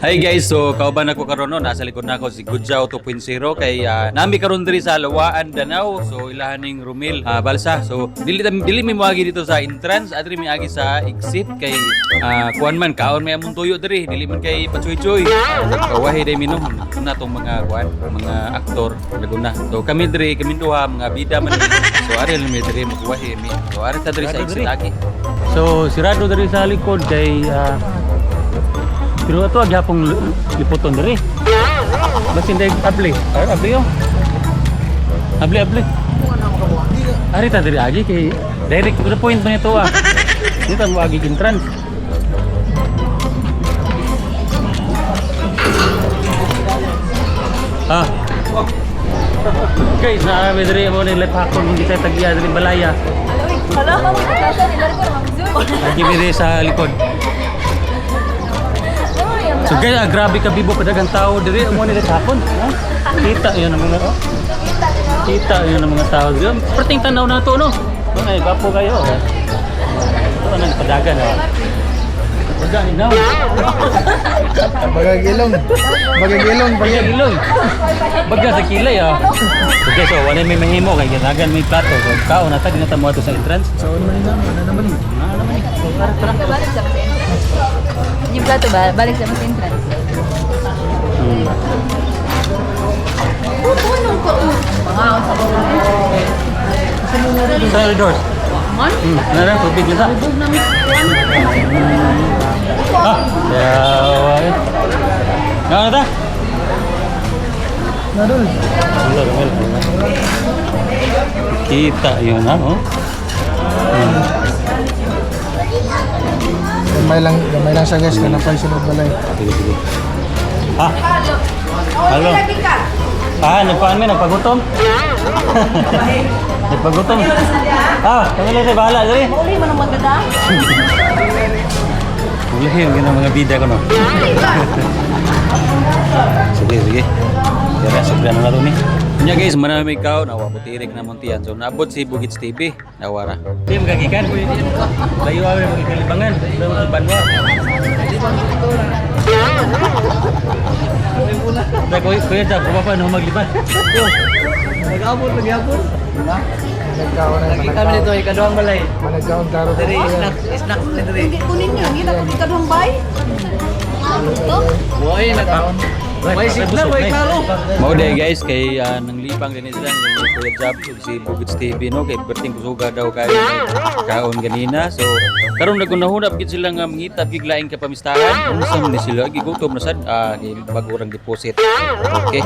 Hi guys, so kauban ako karon, no, nasa likod na ako si Gudjaw 2.0 kay nami karon diri sa Lawaan, Danao. So ilahan ning Rumil Balsa. So dili mi moagi dito sa entrance, adri mi agi sa exit kay kuan man kaon may among tuyo diri, dili man kay patsuy-chuy. Kawahi day minom na tong mga kuan, mga aktor naguna. So kami diri, kami duha mga bida man. So ari lang mi diri magwahi mi. So ari ta diri sa exit agi. So sirado diri sa likod kay pero ato gyapong liputon diri. Basin day abli. Ay, abli yo. Abli, abli. Ari ta diri agi kay direct to the point man ito ah. Dito mo agi entrance. Ah. Guys, na kami diri mo ni lepakon hindi tayo tagiya diri balaya. Hello. Agi mi diri sa likod. So guys, grabe ka bibo kadagang tao diri mo ni lepakon. Ha? Kita 'yun ang mga oh. Kita 'yun ang mga tao diri. Perting tanaw na to, no. Ay, gwapo kayo. Ito nang padagan oh. Padagan ni now. Bagagilong. Bagagilong. Baga ilong. Baga sa kilay ah. Okay, so wala may mahimo kay ganagan may plato. So kaon na ta ginata mo ato sa entrance. Sa una nila, ano naman eh. Ano naman eh. So, tara, tara. Balik sa mas entrance. Yung plato ba? Balik sa mas entrance. Punong ko. Mga sa Sa doors. Man? Ano tubig na sa. Ah, yawa eh. Nga na ta? Nadol. Wala, wala. Kita yun ha, oh. Gamay lang siya guys, kanang pa sunod balay. Sige, sige. Ah. Halo. Ah, nagpaan mi, nagpagutom. Nagpagutom. Ah, kami lang tayo bahala diri. Uli man ang magdada. Ulihin gina mga bida ko no. Sige, sige. Kaya sobra na nato ni. Nya guys, manami kaon awa butirik na muntian. So naabot si Bugits TV, nawara. Di magagikan. Layo awe magkalibangan, layo banwa. Da kuya kuya jab, pa no magliban. Nag-abot, nag-abot. Nagkaon na. Lagi kami dito, ikaduhang balay. Managkaon klaro. Diri, snacks, snacks ni diri. Kunin niyo, hindi na kung ikaduhang bay. Buhay, nag... May signal, may klaro. Mao day guys kay nanglipang din sila ni Kuya Jab ug si Bugits TV, no, kay perting kusuga daw kay kaon ganina. So karon nagunahunap gid sila nga mangita gid laing kapamistahan. Unsa man ni sila gigutom na sad kay bago rang deposit. Okay.